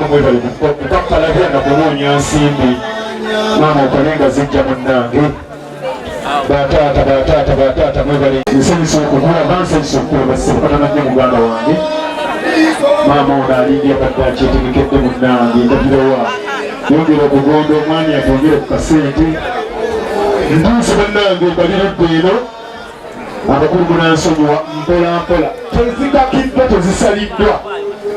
Mwebale kukakkalabya na kunoonya nsimbi. Maama okole nga zijja munnange. Bataata, bataata, bataata, mwebale. Nsanyusa okukulaba, nsanyusa okukulaba ssebo. Katono nnyo muganda wange. Maama ono alingi abadde akyetegekedde munnange. Ndabirawa yongera okugonda omwami atwongere ku kasente. Ntuuse bannange, mbaliridde eno. Abakulu munansonyiwa, mpola mpola, tezikakiddwa, tezisaliddwa.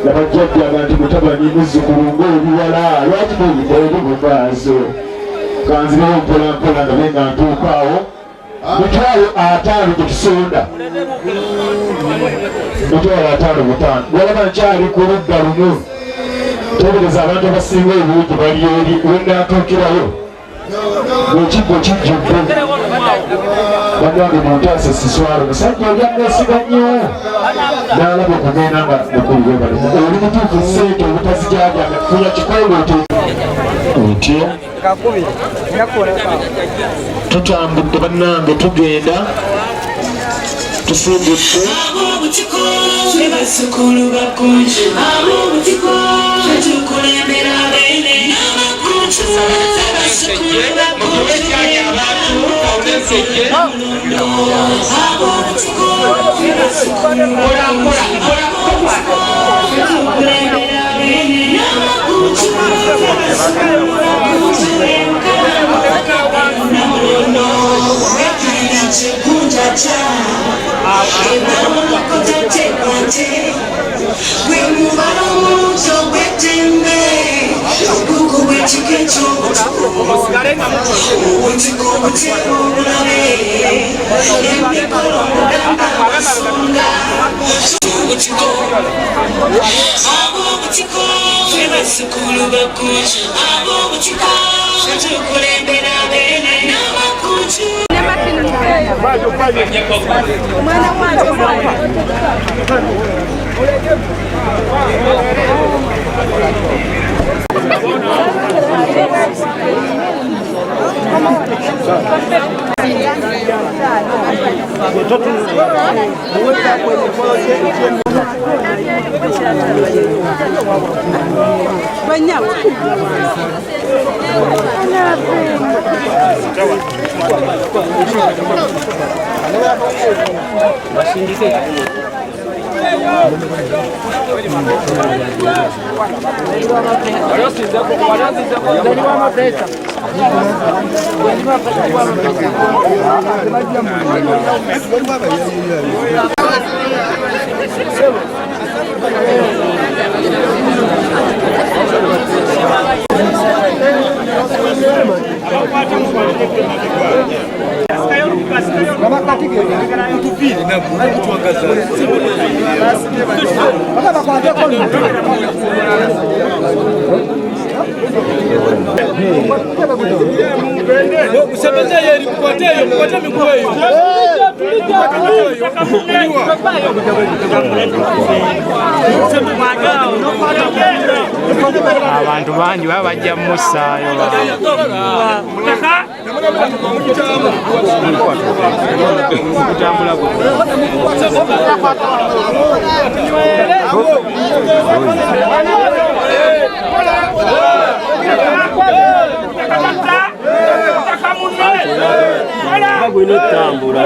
Laba jjajja abantu, mutabani, muzzukulu ng'obiwala, lwaki muyita eri mu maaso? Kanzirewo mpola mpola ndabe nga ntuuka awo. 500,000 gye tusonda, 55,000. Walaba nkyali ku ludda lumu. Teebereza abantu abasinga obungi bali eri, wennaatuukirayo ng'ekibbo kijjudde. Bannange muntaase, siswalo. Musajja oli amwesiga nnyo n'alaba okugenda nga mukulu. Webale, oli mutuufu. Ssente obutazijajanga fuya kikongo otyo. Tutambudde bannange, tugenda, tusimbudde. Ab'obutiko bazzukulu bakunju, ab'obutiko tukulembera beene n'abakunju, bazzukulu bakunju, ab'obutiko bazzukulu tukulembera beene n'abakunju, bazzukulu bakunju, namulondo ekikunjaca emamukotatekwate gwe mubala omulungi ogw'eddembe, ogugu bw'ekika eky'obutiko, obutiko obuteeka obulabe emikolo mugamba amasonga obutiko. Ab'obutiko ffe bazzukulu bakunju, ab'obutiko tukulembera beene n'abakunju. Omwana wange, omwana. Abantu bangi baba bajja mussaayo. Kutambula. Gwina otambula.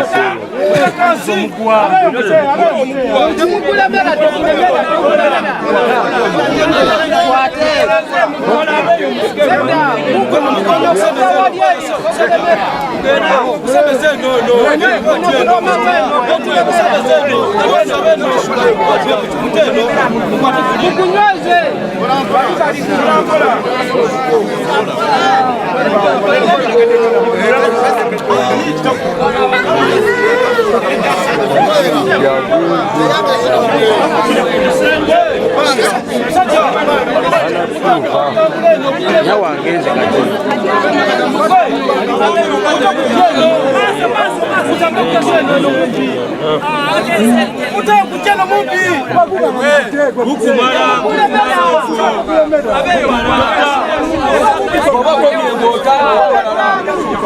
Nyawange nze kati.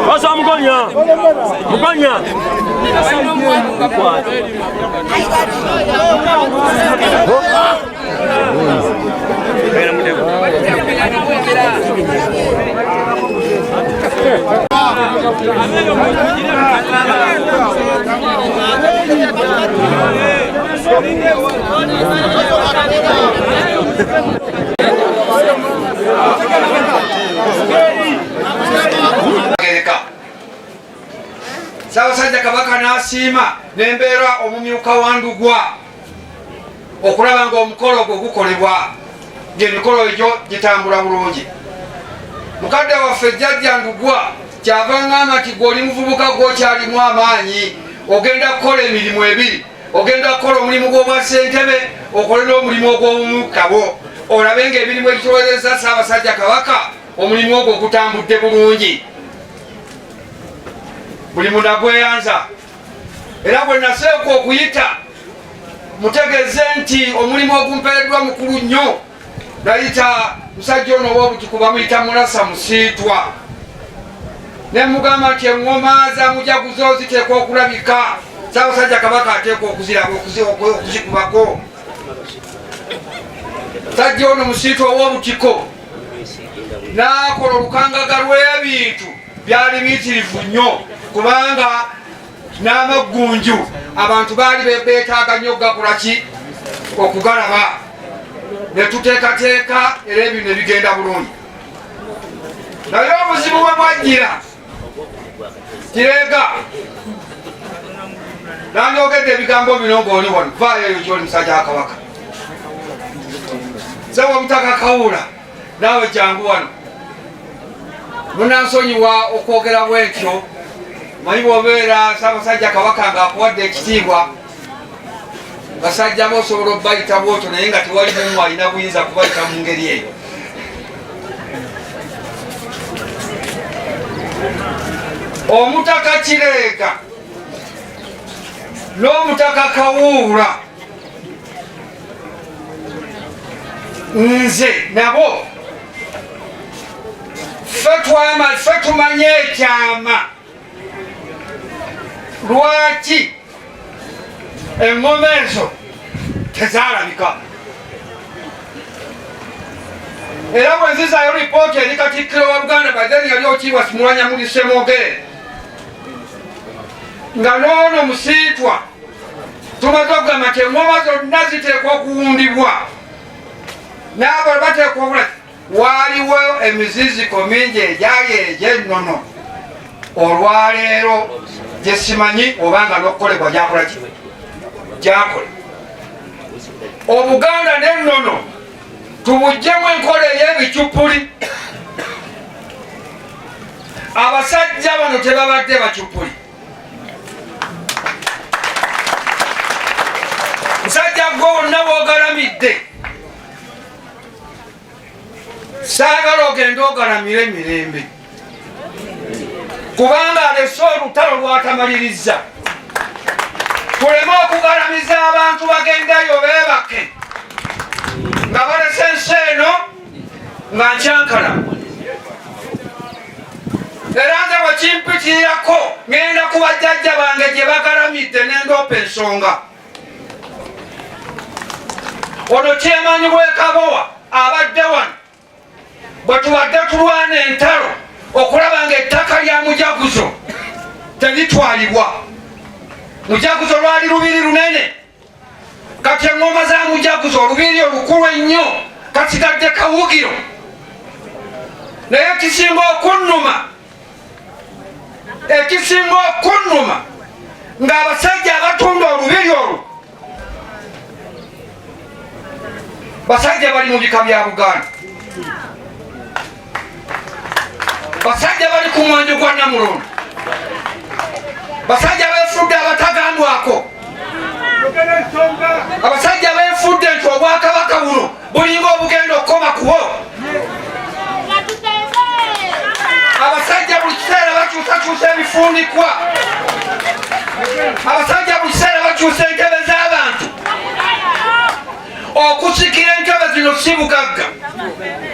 Basa mukonya mukonya. Ssaabasajja Kabaka n'asiima n'embeera omumyuka wa Ndugwa okulaba ng'omukolo ogwo gukolebwa, ng'emikolo egyo gitambula bulungi. Mukadde waffe Jjajja Ndugwa kyava ngamba nti gwe oli muvubuka gw'okyalimu amaanyi, ogenda kukola emirimu ebiri, ogenda kukola omulimu gw'obwa ssentebe okole n'omulimu ogw'obumukabo, olabe ng'emirimu egituweereza Ssaabasajja Kabaka omulimu ogwo gutambudde bulungi. Buli muntu agweyanza, era bwe naseekwa okuyita mutegeeze nti omulimu ogumpeereddwa mukulu nnyo. Nayita musajja ono ow'obutiko bamuyita Mulasa Musiitwa, ne mugamba nti eŋŋoma za mujaguzo ziteekwa okulabika, Ssaabasajja Kabaka ateekwa okuziraba okuzikubako. Musajja ono Musiitwa ow'obutiko n'akola olukangaga lw'ebintu byali biyitirivu nnyo, kubanga n'amaggunju abantu baali beetaaga nnyo okugakola ki, okugalaba. Ne tuteekateeka era ebintu ne bigenda bulungi, naye obuzibu bwe bwajjira Kireega nandyogedde ebigambo bino ng'oli wano, vaayo eyo gy'oli musajja wa Kabaka. Ssebo Omutaka Kawuula, naawe jangu wano. Munansonyiwa okwogera bwentyo, manyi bw'obeera Ssaabasajja Kabaka ng'akuwadde ekitiibwa, basajja bo osobola okubayita bwotyo, naye nga tewali n'omu alina buyinza kubayita mu ngeri eyo. Omutaka Kireega n'Omutaka Kawuula nze nabo ffe tumanye ekyama lwaki eŋŋoma ezo tezaalabika. Era bwe nzizaayo lipooti eri Katikkiro wa Buganda, by then yali Okiibwa Simulanya Ssemwogerere, nga n'ono Musiitwa tumaze okugamba nti eŋŋoma zonna ziteekwa okuwundibwa n'abo bateekwa okula. Waaliwo emiziziko mingi egyali egy'ennono olwaleero gye simanyi obanga n'okukolebwa gyakola ki, gyakola. Obuganda n'ennono tubuggyemu enkola ey'ebicupuli. Abasajja bano tebabadde bacupuli. Musajja gwe wonna w'ogalamidde, saagala ogende ogalamire emirembe, kubanga alese olutalo lwatamaliriza. Tuleme okugalamiza abantu bagendayo beebake nga balese ensi eno nga nkyankala. Era nze bwe kimpitirirako ŋŋenda ku bajjajja bange gye bagalamidde ne ndoopa ensonga. Ono kyemanyi bwekabowa abadde wano bwe tubadde tulwana entalo okulaba nga ettaka lya mujaguzo teritwalibwa. Mujaguzo lwali lubiri lunene, kati eŋŋoma za mujaguzo olubiri olukulu ennyo kasigadde kawugiro. Naye ekisinga okunnuma, ekisinga okunnuma ng'abasajja abatunda olubiri olwo basajja bali mu bika bya Buganda, basajja bali ku mwanjo gwa Namulondo, basajja beefudde abatagambwako, abasajja beefudde nti obwakabaka buno bulinga obugenda okukoma kubo. Abasajja buli kiseera bakyusakyusa ebifundikwa, abasajja buli kiseera bakyusa entebe z'abantu. Okusikira entebe zino si bugagga,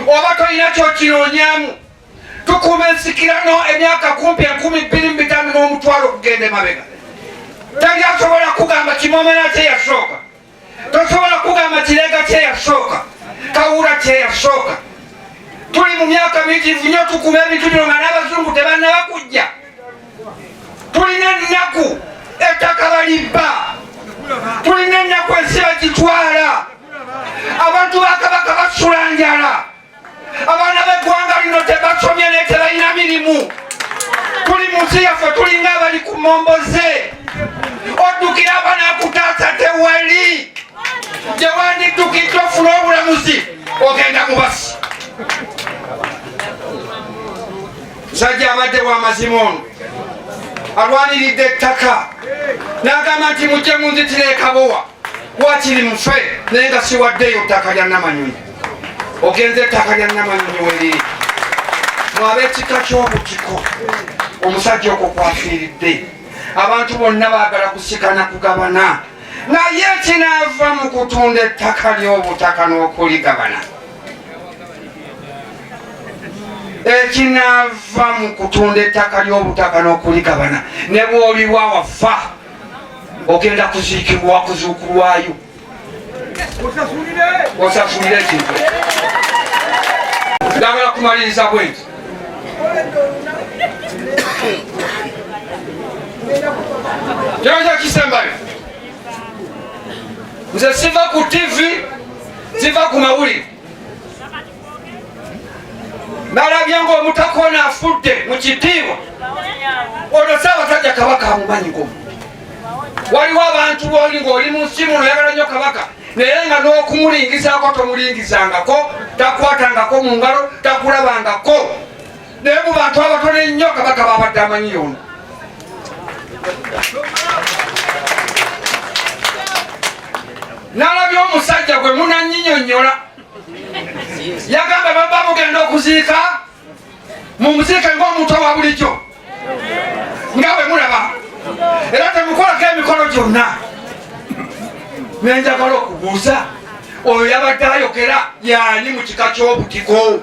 oba tolina kyokinoonyamu. Tukuuma ensikirano emyaka kumpi 2500 n'omutwalo okugenda emabega. Teri asobola kugamba kimomera kye yasooka. Tosobola kugamba Kireega kyeyasooka, Kawuula kyeyasooka. Tuli mu myaka miyitirivu nnyo tukuba ebintu bino nga n'abazungu tebannaba kujja. Tulina ennaku, ettaka balibba. Tulina ennaku, ensi bagitwala. Abantu ba Kabaka basula njala. Abaana b'eggwanga lino tebasomye naye tebalina mirimu. Tuli mu nsi yaffe tulinga abali ku momboze. Oddukira abanaakutaasa tewali gye wandiddukidde ofuna obulamuzi, ogenda mu basi. Musajja abadde wa mazima ono alwaniridde ettaka n'agamba nti mujje munzitira ekabowa wakiri mufe, naye nga siwaddeeyo ttaka lya Namanyonyi. Ogenze ettaka lya Namanyonyi weriri mwab'ekika ky'Obutiko. Omusajja okwo kwafiiridde abantu bonna baagala kusikana kugabana, naye ekinaava mu kutunda ettaka ly'obutaka n'okuligabana, ekinaava mu kutunda ettaka ly'obutaka n'okuligabana, ne bw'oliwa wafa ogenda kuziikibwa kuzuukulwayo osasulire ekintu. Njagala kumaliriza bwenti. Kyoza kisembayo, nze siva ku TV, siva ku mawulire. Nalabye ng'omutaka ono afudde mu kitiibwa. Ono Ssaabasajja Kabaka amumanyi ngomu. Waliwo abantu boli ng'oli mu nsi muno oyagala nnyo Kabaka, naye nga n'okumulingizaako tomulingizangako, takwatangako mu ngalo, takulabangako, naye mu bantu abatono ennyo Kabaka babadde amanyi ono. Nalabye omusajja gwe munanyinyonnyola yagamba baba mugenda okuziika mumuziike ng'omuntu owa bulijjo nga bwe mulaba, era temukolako emikolo gyonna. Nenjagala okubuuza oyo yabadde ayogera yaani mu kika ky'Obutiko?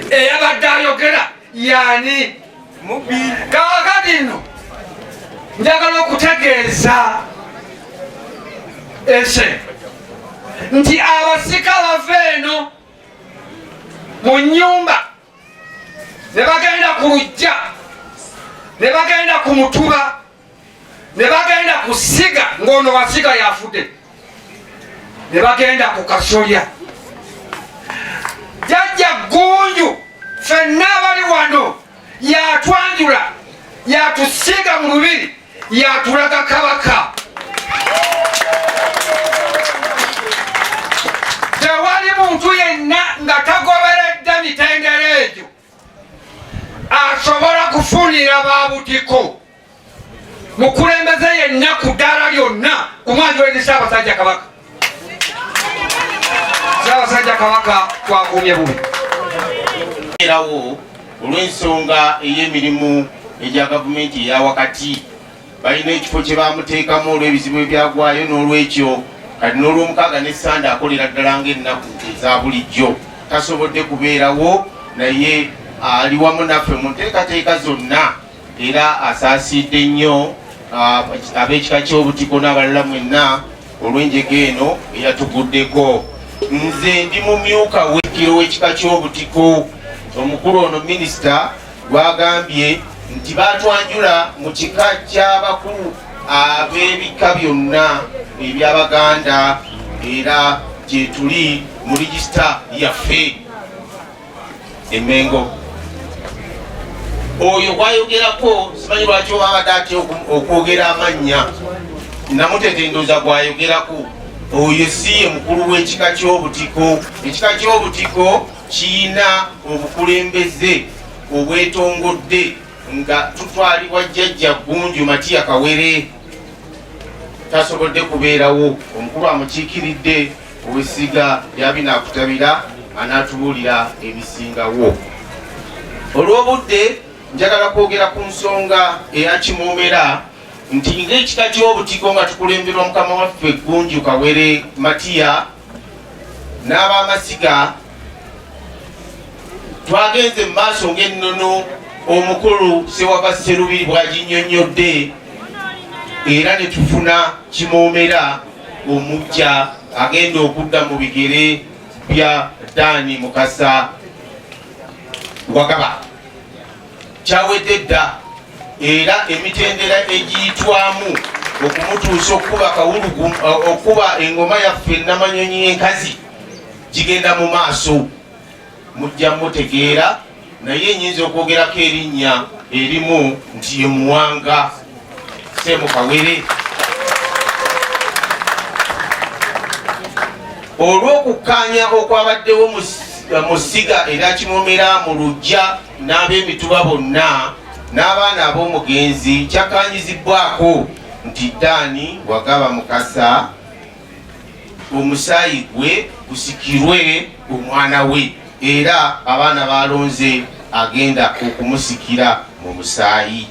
Eyabadde ayogera yaani? Kaakati nno njagala okutegeeza ensi nti abasika bava eno mu nnyumba ne bagenda ku lujja, ne bagenda ku mutuba, ne bagenda ku ssiga ng'ono wasiga yafudde, ne bagenda ku kasolya. Jjajja Ggunju ffenna abali wano yatwanjula, yatusiiga mu lubiri, yatulaga Kabaka. Tewali muntu yenna nga tagoberedde mitendera egyo asobola kufunira babutiko mukulembeze yenna ku ddaala lyonna kumwanjuleni Ssaabasajja Kabaka. Ssaabasajja Kabaka twakuumye bubi. Erawo olw'ensonga ey'emirimu egya gavumenti eya wakati, balina ekifo kye bamuteekamu olw'ebizibu ebyagwayo. N'olwekyo kati n'olwomukaaga ne Sande akolera ddala ng'ennaku eza bulijjo, tasobodde kubeerawo, naye ali wamu naffe mu nteekateeka zonna era asaasidde nnyo ab'ekika ky'Obutiko n'abalala mwenna olw'enjega eno eyatuguddeko. Nze ndi mumyuka wekiro w'ekika ky'Obutiko. Omukulu ono minisita gwagambye nti batwanjula mu kika ky'abakulu ab'ebika byonna eby'Abaganda, era gyetuli mu register yaffe Emengo. Oyo gwayogerako simanyi lwaki oba abadde atya okwogera amannya. Namutete ndooza gwayogerako oyo si ye mukulu w'ekika ky'Obutiko. Ekika ky'Obutiko kiyina obukulembeze obwetongodde nga tutwalibwa Jjajja Ggunju Matiya Kawere. Tasobodde kubeerawo, omukulu amukiikiridde ow'essiga lya Binaakutabira anaatubuulira ebisingawo. Olw'obudde njagala kwogera ku nsonga eya Kimoomera nti ng'ekika ky'Obutiko nga tukulemberwa mukama waffe Ggunju Kawere Matiya n'ab'amasiga, twagenze mu maaso ng'ennono omukulu Ssewava Sserubiri bw'aginnyonnyodde, era ne tufuna Kimoomera omuggya agenda okudda mu bigere bya Daani Mukasa Wagaba. Kyawedde dda era emitendera egiyitwamu okumutuusa okukuba kawulugu, okukuba engoma yaffe Namanyonyi enkazi gigenda mu maaso. Mujja mutegeera, naye nyinza okwogerako erinnya erimu nti ye Muwanga Ssemukawere. Olw'okukkaanya okwabaddewo mu ssiga erya Kimomera mu luggya n'ab'emituba bonna n'abaana ab'omugenzi, kyakkaanyizibbwako nti Daani Wagaba Mukasa omusaayi gwe gusikirwe omwana we, era abaana baalonze agenda okumusikira mu musaayi.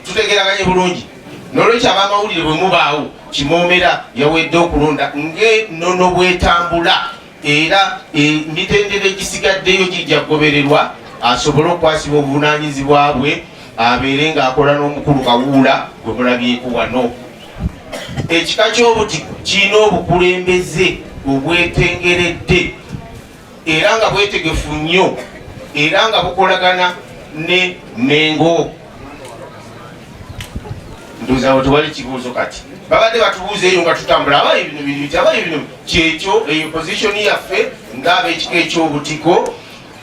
Tutegeeraganye bulungi. N'olwekyo ab'amawulire bwe mubaawo, Kimoomera yawedde okulonda ng'ennono bw'etambula, era emitendera egisigaddeyo gijja kugobererwa asobole okukwasibwa obuvunaanyizibwa bwe, abeere ng'akola n'omukulu Kawuula gwe mulabyeko wano. Ekika ky'Obutiko kirina obukulembeze obwetengeredde era nga bwetegefu nnyo era nga bukolagana ne Mmengo. Ndowooza awo tewali kibuuzo. Kati babadde batubuuza eyo nga tutambula, abaye bino biri biti, abaye bino kyekyo. Eyo position yaffe ng'ab'ekika eky'Obutiko.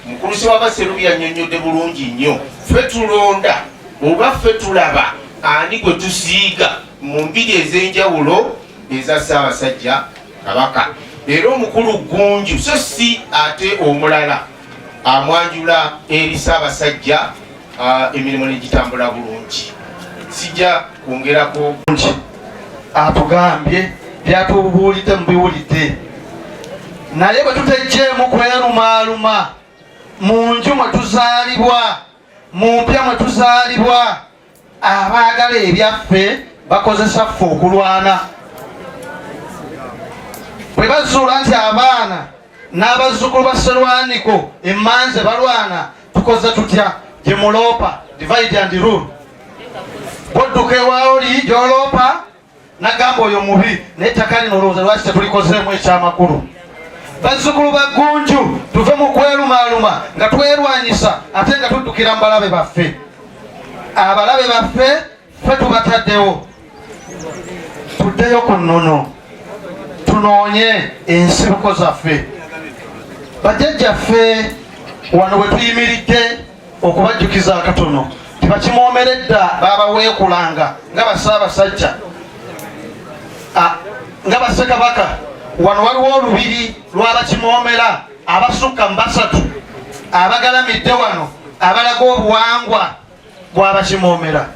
Mukulu Ssewava Sserubi yannyonnyodde bulungi nnyo, ffe tulonda oba ffe tulaba ani gwe tusiiga mu mbiri ez'enjawulo eza Ssaabasajja Kabaka, era omukulu Ggunju so si ate omulala amwanjula eri Ssaabasajja, emirimu ne gitambula bulungi. Sijja kwongerako. Atugambye byatubuulidde mubiwulidde, naye bwe tutejjeemu kwerumaaluma mu nju mwe tuzaalibwa, mu mpya mwe tuzaalibwa, abaagala ebyaffe bakozesa ffe okulwana. Bwe bazuula nti abaana n'abazzukulu ba Sserwaniko emmanze balwana, tukoze tutya? Gye muloopa, divide and rule. Bwodduka ewaoli gy'oloopa nagamba oyo mubi, naye ettaka lino olowooza lwaki tetulikozeemu ekyamakulu? Bazzukulu ba Ggunju, tuve mu kwerumaaluma nga twerwanyisa ate nga tuddukira mu balabe baffe. Abalabe baffe ffe tubataddewo. Tuddeyo ku nnono, tunoonye ensibuko zaffe, bajjajjaffe. Wano bwe tuyimiridde okubajjukiza akatono, tebakimoomera edda babaweekulanga nga bassaabasajja, nga bassekabaka. Wano waliwo olubiri lw'abakimoomera abasukka mu basatu abagalamidde wano, abalaga obuwangwa bw'abakimoomera.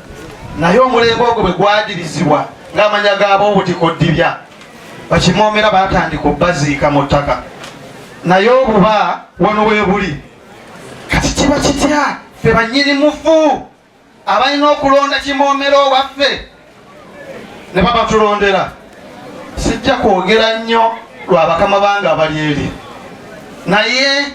Naye omulembe ogwo bwe gwadirizibwa ng'amanya g'ab'Obutiko ddibya, bakimoomera baatandika obbaziika mu ttaka, naye obuba wano weebuli. Kati kiba kitya ffe bannyini mufu abalina okulonda kimoomera owaffe ne babatulondera? Sijja kwogera nnyo lwa bakama bange abali eri, naye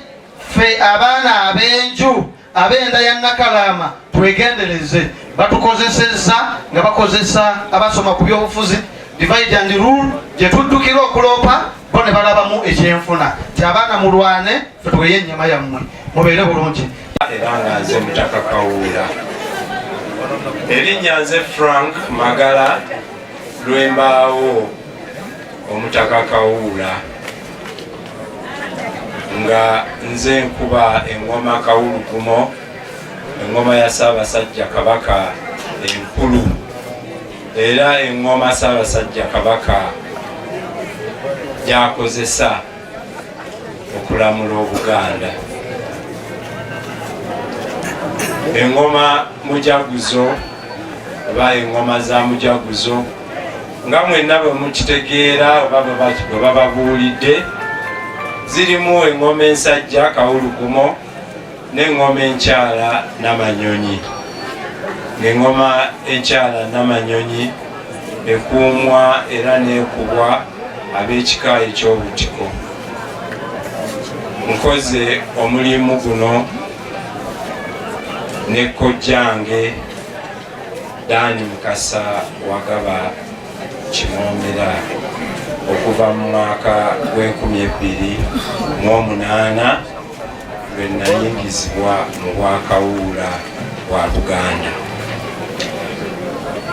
ffe abaana ab'enju ab'enda ya Nakalaama twegendereze. Batukozesezza nga bakozesa abasoma ku byobufuzi, divide and rule, gye tuddukira okuloopa, bo ne balabamu ekyenfuna ti abaana mulwane, ffe tuweye ennyama yammwe, mubeere bulungi. Era nga nze Mutaka Kawuula, erinnya nze Frank Magala Lwembaawo, Omutaka Kawuula, nga nze nkuba engoma Kawulugumo, engoma ya Ssaabasajja Kabaka enkulu, era engoma Ssaabasajja Kabaka gy'akozesa okulamula Obuganda, engoma Mujaguzo oba engoma za Mujaguzo, nga mwenna bwe mukitegeera oba bwe bababuulidde, zirimu engoma ensajja Kawulugumo n'engoma enkyala Namanyonyi. Ng'engoma enkyala Namanyonyi ekuumwa era n'ekubwa ab'ekika eky'Obutiko. Nkoze omulimu guno Ne kojjange Daani Mukasa Wagaba Kimomera okuva mu mwaka gw'enkumi ebbiri mu omunaana lwe nayingizibwa mu bwakawuula bwa Buganda.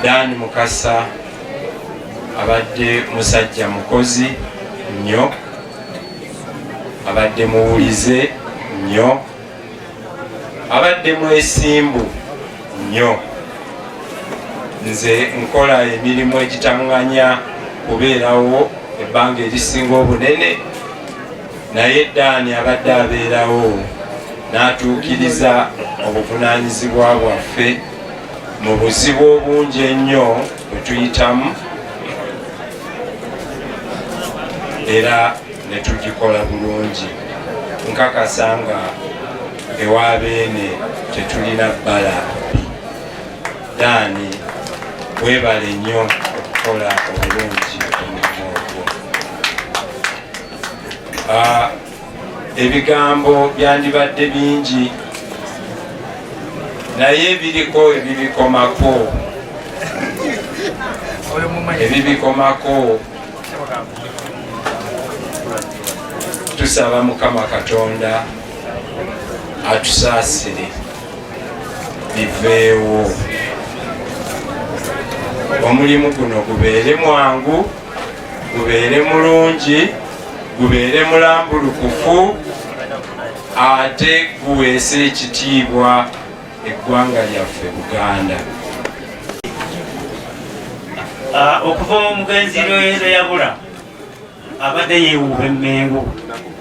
Daani Mukasa abadde musajja mukozi nnyo, abadde muwulize nnyo, abadde mwesimbu nnyo. Nze nkola emirimu egitaŋŋanya kubeerawo ebbanga erisinga obunene, naye Daani abadde abeerawo n'atuukiriza obuvunaanyizibwa bwaffe mu buzibu obungi ennyo bwe tuyitamu era ne tugikola bulungi. Nkakasa nga ewa Beene tetulina bbala bbi. Daani, weebale nnyo okukola obulungi omulimu ogwo. Ebigambo byandibadde bingi naye biriko ebibikomako ebibikomako. Tusaba Mukama Katonda atusaasire biveewo, omulimu guno gubeere mwangu, gubeere mulungi, gubeere mulambulukufu, ate guweese ekitiibwa eggwanga lyaffe Buganda. Okuva omugenzi lwe yabula abadde yeewuuba emmengo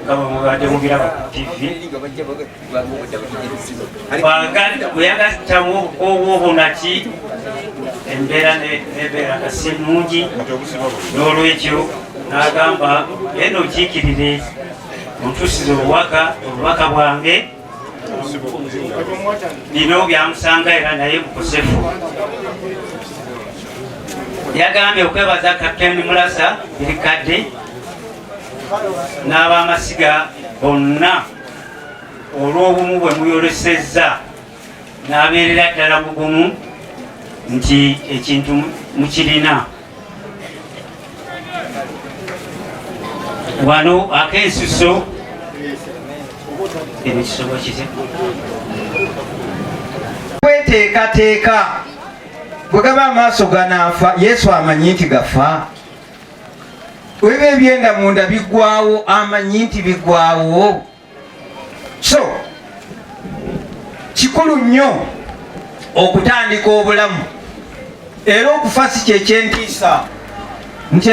nga bwe mubadde mubiraba ku ttivi, bwe yagattamu obukoowu obunaki embeera nebeera nga si nnungi. N'olwekyo n'agamba genda okiikirire ontuusize obubaka bwange. Bino byamusanga era naye bukosefu. Yagambye okwebaza Kapiteeni Mulasa Birikadde n'abamasiga bonna olw'obumu bwe muyolesezza, n'abeerera ddala bugumu nti ekintu mukirina. Wano ak'ensuso eno kisobola kitya Kweteekateeka bwe gaba amaaso ganaafa, Yesu amanyi nti gafa. Weba ebyenda munda biggwawo, amanyi nti biggwawo. So kikulu nnyo okutandika obulamu, era okufa si kyekyentiisa nti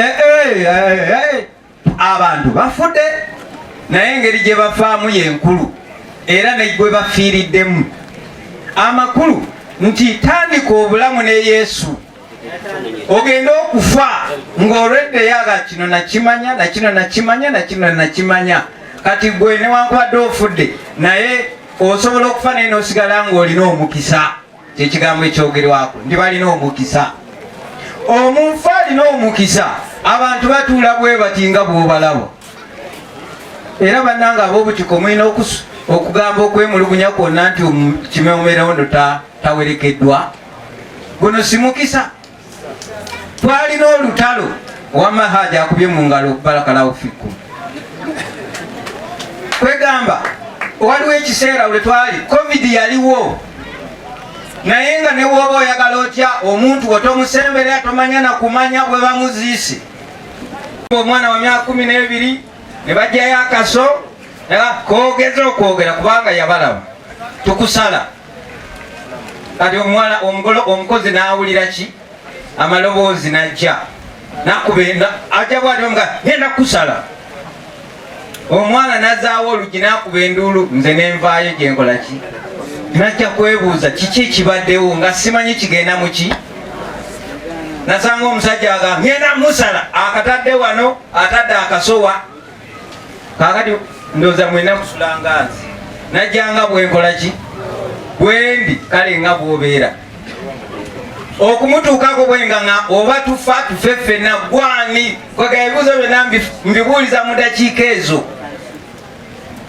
abantu bafudde, naye engeri gye bafaamu yenkulu era ne gwe bafiiriddemu. Amakulu nti tandika obulamu ne Yesu, ogende okufa ng'olweddeyo aga kino nakimanya, nakino nakimanya, nakino nakimanya. Kati gwe newankubadde ofudde, naye osobola okufa naye n'osigala ng'olina omukisa. Kyekigambo ekyogerwako nti balina omukisa. Omunfu alina omukisa. Abantu batuula bwe bati nga bw'obalaba. Era bannanga ab'obutiko, mulina okugamba okwemulugunya kwonna nti Kimomera ono tawerekeddwa. Guno si mukisa. Twalina olutalo, wamma Haji akubye mu ngalo, barakallahu fikum. Kwegamba waliwo ekiseera lwe twali COVID yaliwo, naye nga ne woba oyagala otya omuntu otomusemberera, tomanya nakumanya bwe bamuziise. Omwana wa myaka 12 ne bajjayo akaso kogeza okwogera kubanga yabalaba tukusala. Kati omuwala omugolo omukozi n'awulira ki amaloboozi, najja nakuba, ajja bwati nga ngenda kusala. Omwana nazaawo oluggi nakuba enduulu, nze nenvaayo gyenkola ki, najja kwebuuza kiki ekibaddewo nga simanyi kigenda muki. Nasanga omusajja aga ngenda musala, akatadde wano, atadde akasowa. Kakati ndowooza mwena musulanga nzi, najjanga bwenkola ki bwendi, kale nga bwobeera okumutuukako bwenga nga oba tufa tufe ffenna gwani. Kwega ebibuuzo byonna mbibuuliza mu dakiika ezo,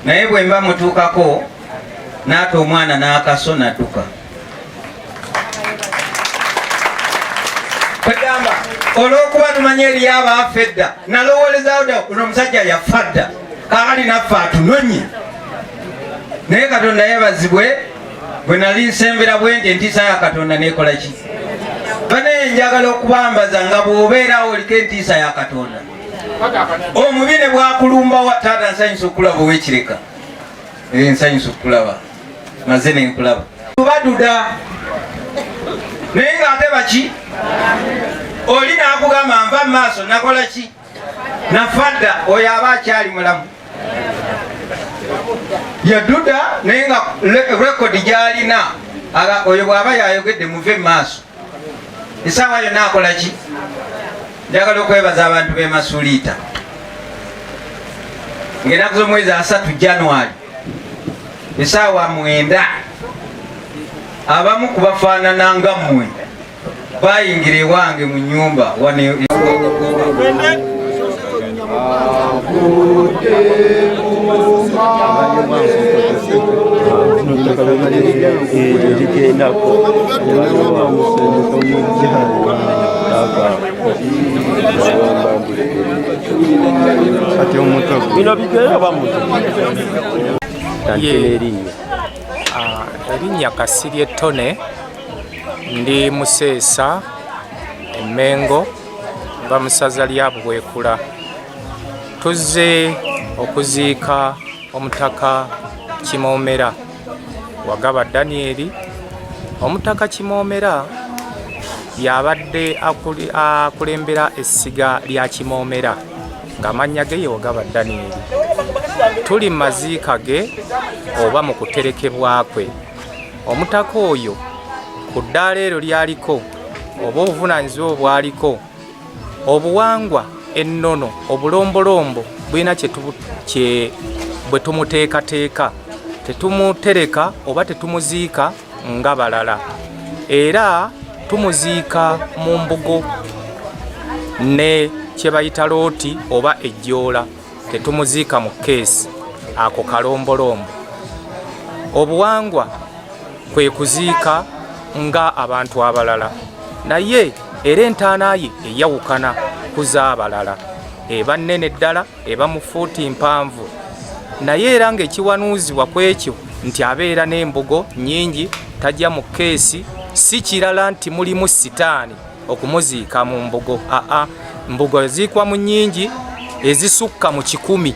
naye bwe mba mutuukako n'ata omwana n'akaso nadduka. Olw'okuba tumanyi eriyo abaafa edda, nalowoolezaawo dda ono omusajja yafa dda, kaakati naffe atunonye. Naye Katonda yeebazibwe, bwe nali nsembera bwe nti entiisa ya Katonda neekola ki? Banaye njagala okubambaza nga bw'obeerawo oliko entiisa ya Katonda. Omubi ne bwakulumbawa, taata nsanyusa okulaba ow'ekireka. Nsanyusa okulaba. Maze ne nkulaba. Tubaduda. Naye ng'ate baki? Oli n'akugamba nva mu maaso nakola ki? Nafa dda, oyo aba akyali mulamu. Yaduda naye nga rekodi gy'alina, oyo bw'aba yayogedde muve mu maaso. Essaawa yonna akola ki? Njagala okwebaza abantu b'e Masuliita. Ng'ennaku z'omwezi 3 January essaawa 9 abamu ku bafaanana nga mmwe bayingira ewange mu nnyumba wano. Bino bigere oba muto? Erinnya. Erinnya Kasirye Tone, ndi Museesa Emmengo, nva mu ssaza lya Buweekula. Tuzze okuziika Omutaka Kimoomera Wagaba Daniel. Omutaka Kimoomera y'abadde akulembera essiga lya Kimoomera ng'amannya ge ye Wagaba Daniel. Tuli mu maziika ge oba mu kuterekebwa kwe. Omutaka oyo ku ddaala eryo ly'aliko oba obuvunaanyizibwa obwaliko, obuwangwa, ennono, obulombolombo bulina bwe tumuteekateeka. Tetumutereka oba tetumuziika nga balala, era tumuziika mu mbugo ne kye bayita looti oba ejjoola. Tetumuziika mu keesi, ako kalombolombo. Obuwangwa kwe kuziika nga abantu abalala, naye era entaana ye eyawukana ku z'abalala, eba nnene ddala, eba mu fuuti mpanvu, naye era ng'ekiwanuuzibwa ku ekyo nti abeera n'embugo nnyingi, tajja mu keesi. Si kirala nti mulimu sitaani okumuziika mu mbugo. Aa, mbugo eziikwa mu nnyingi ezisukka mu 100,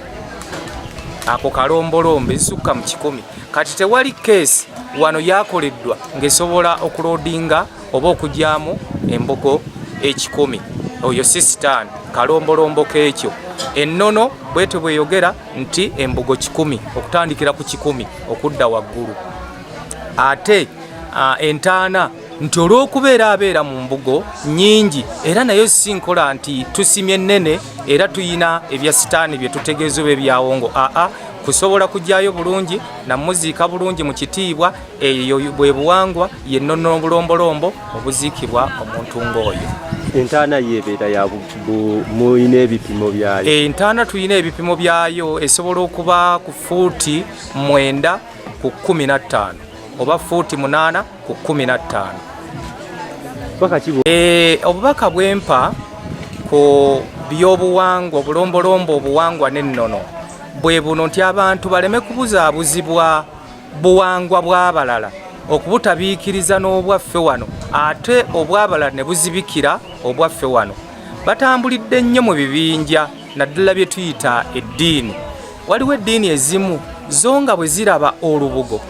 ako kalombolombo, ezisukka mu 100. Kati tewali keesi wano yakoleddwa ng'esobola okuloodinga oba okugyamu embugo 100. Oyo si sitaani, kalombolombo k'ekyo. Ennono bwetyo bweyogera nti embugo 100, okutandikira ku 100 okudda waggulu. Ate entaana nti olw'okubeera abeera mu mbugo nnyingi, era nayo si nkola nti tusimye nnene era tuyina ebya sitaani bye tutegeeza oba ebyawongo. Aa, kusobola kugyayo bulungi namuziika bulungi mu kitiibwa. Eyo bwe buwangwa, ye nnono, obulombolombo obuziikibwa omuntu ng'oyo. Entaana yebeera ya muyina ebipimo byayo? Entaana tuyina ebipimo byayo, esobola okuba ku fuuti 9 ku 15 oba fuuti 8 ku 15. Obubaka bwempa ku byobuwangwa, obulombolombo, obuwangwa n'ennono bwe buno nti abantu baleme kubuzaabuzibwa buwangwa bw'abalala okubutabiikiriza n'obwaffe wano, ate obw'abalala ne buzibikira obwaffe wano. Batambulidde nnyo mu bibinja, naddala bye tuyita eddiini. Waliwo eddiini ezimu zo nga bwe ziraba olubugo,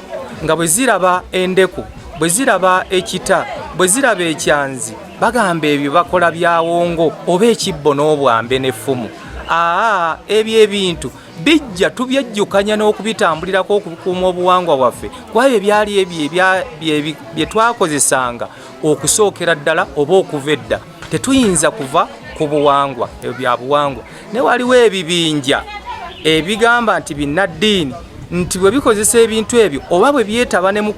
nga bwe ziraba endeku, bwe ziraba ekita, bwe ziraba ekyanzi, bagamba ebyo bakola byawongo oba ekibbo n'obwambe n'effumu. Aa, ebyo ebintu bijja tubyejjukanya n'okubitambulirako okukuuma obuwangwa bwaffe, kuba ebyo byali ebyo bye twakozesanga okusookera ddala oba okuva edda. Tetuyinza kuva ku buwangwa, ebyo bya buwangwa. Naye waliwo ebibinja ebigamba nti binnaddiini, nti bwe bikozesa ebintu ebyo oba bwe byetaba ne mu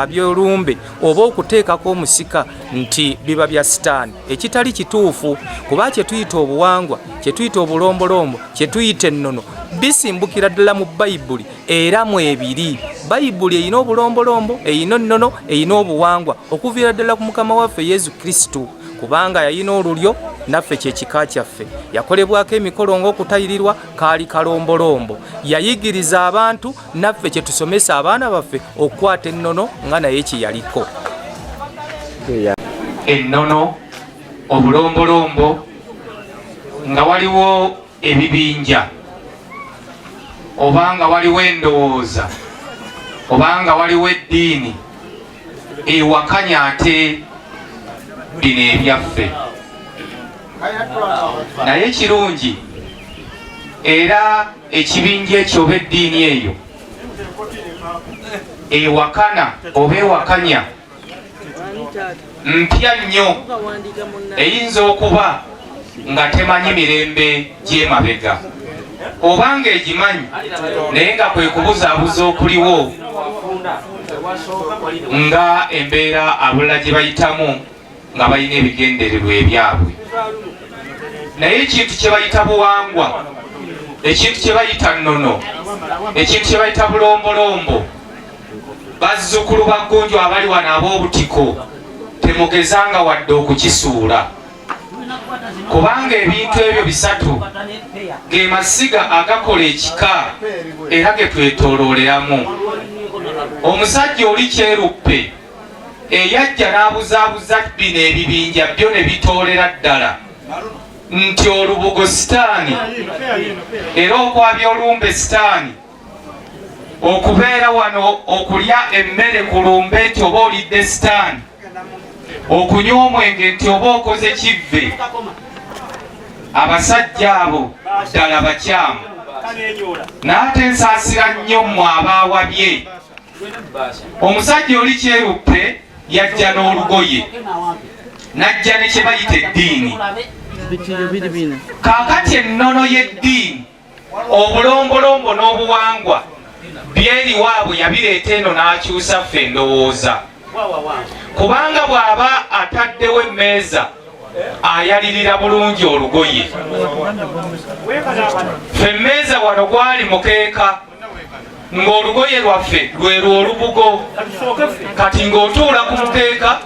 byolumbe oba okuteekako omusika nti biba bya sitaani, ekitali kituufu, kuba kye tuyita obuwangwa, kye tuyita obulombolombo, kye tuyita ennono bisimbukira ddala mu Bayibuli, era mwebiri. Bayibuli erina obulombolombo, erina ennono, erina obuwangwa okuviira ddala ku Mukama waffe Yesu Kristo, kubanga yalina olulyo Naffe kyekika kyaffe. Yakolebwako emikolo ng'okutayirirwa, kaali kalombolombo. Yayigiriza abantu, naffe kyetusomesa abaana baffe okukwata ennono nga naye kyeyaliko. Ennono, obulombolombo, nga waliwo ebibinja oba nga waliwo endowooza oba nga waliwo eddiini ewakanya ate bino ebyaffe. Naye kirungi era ekibinja ekyo oba eddiini eyo ewakana oba ewakanya mpya nnyo, eyinza okuba nga temanyi mirembe gy'emabega oba ng'egimanyi naye nga kwe kubuzaabuza okuliwo nga embeera abalala gye bayitamu nga balina ebigendererwa ebyabwe. Naye ekintu kye bayita buwangwa, ekintu kye bayita nnono, ekintu kye bayita bulombolombo, bazzukulu ba Ggunju abali wano ab'obutiko, temugezanga wadde okukisuula, kubanga ebintu ebyo bisatu ge masiga agakola ekika era ge twetoolooleramu. Omusajja oli kyeruppe eyajja n'abuzaabuza bino ebibinja byo ne bitoolera ddala nti olubugo sitaani, era okwabya olumbe sitaani, okubeera wano okulya emmere ku lumbe nti oba olidde sitaani, okunywa omwenge nti oba okoze kivve. Abasajja abo ddala bakyamu, n'ate nsaasira nnyo mmwe abaawabye. Omusajja oli kyeruppe yajja n'olugoye n'ajja ne kye bayita eddiini. Kaakati ennono y'eddiini, obulombolombo n'obuwangwa byeri waabwe yabireeta eno n'akyusa ffe endowooza, kubanga bw'aba ataddewo emmeeza ayalirira bulungi olugoye. Ffe emmeeza wano gwali mukeeka, ng'olugoye lwaffe lwe lw'olubugo. Kati ng'otuula ku mukeeka,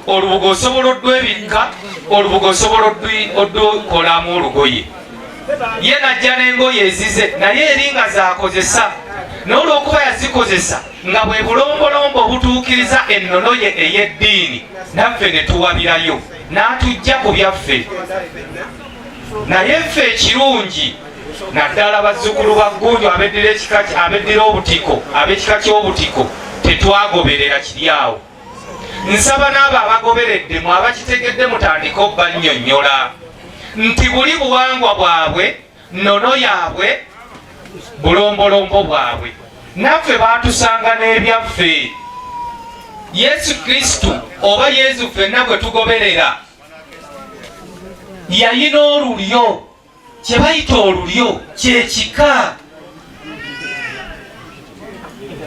olubugo osobola oddwebikka, olubugo osobola oddukolamu olugoye. Ye najja n'engoye ezize naye eri nga zakozesa, n'olwokuba yazikozesa nga bwe bulombolombo obutuukiriza ennono ye ey'eddiini, naffe ne tuwabirayo n'atujja ku byaffe. Naye ffe ekirungi, naddala bazzukulu ba Ggunju abeddira ekika, abeddira obutiko, ab'ekika ky'obutiko, tetwagoberera kiri awo. Nsaba n'abo abagoberedde mu abakitegedde mutandike obbannyonnyola nti buli buwangwa bwabwe, nnono yaabwe, bulombolombo bwabwe, naffe baatusanga n'ebyaffe. Yesu Kristu oba Yesu ffenna gwe tugoberera yayina olulyo, kye bayita olulyo kyekika.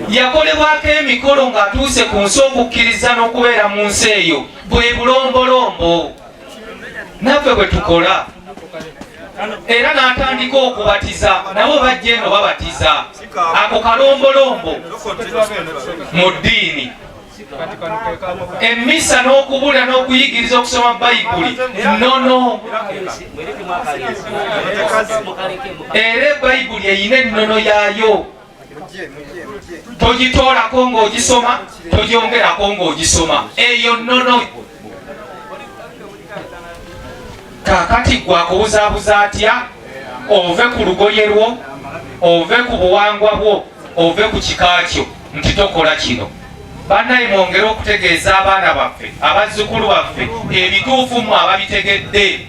Yakolebwako emikolo ng'atuuse ku nsi okukkiriza n'okubeera mu nsi eyo, bwe bulombolombo naffe bwe tukola. Era n'atandika okubatiza, nabo bajja eno babatiza, ako kalombolombo mu ddiini. Emmisa n'okubula n'okuyigiriza okusoma Bayibuli nnono, era Bayibuli erina ennono yaayo, togitoolako ng'ogisoma, togyongerako ng'ogisoma, eyo nnono. Kaakati gwe akubuzaabuza atya ove ku lugoye lwo, ove ku buwangwa bwo, ove ku kika kyo nti tokola kino? Bannaye, mwongere okutegeeza abaana baffe, abazzukulu baffe ebituufu mmwe ababitegedde.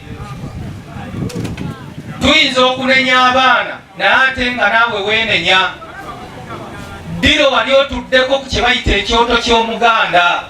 Tuyinza okunenya abaana, naye ate nga naawe weenenya. Ddiro wali otuddeko ku kye bayita ekyoto ky'Omuganda?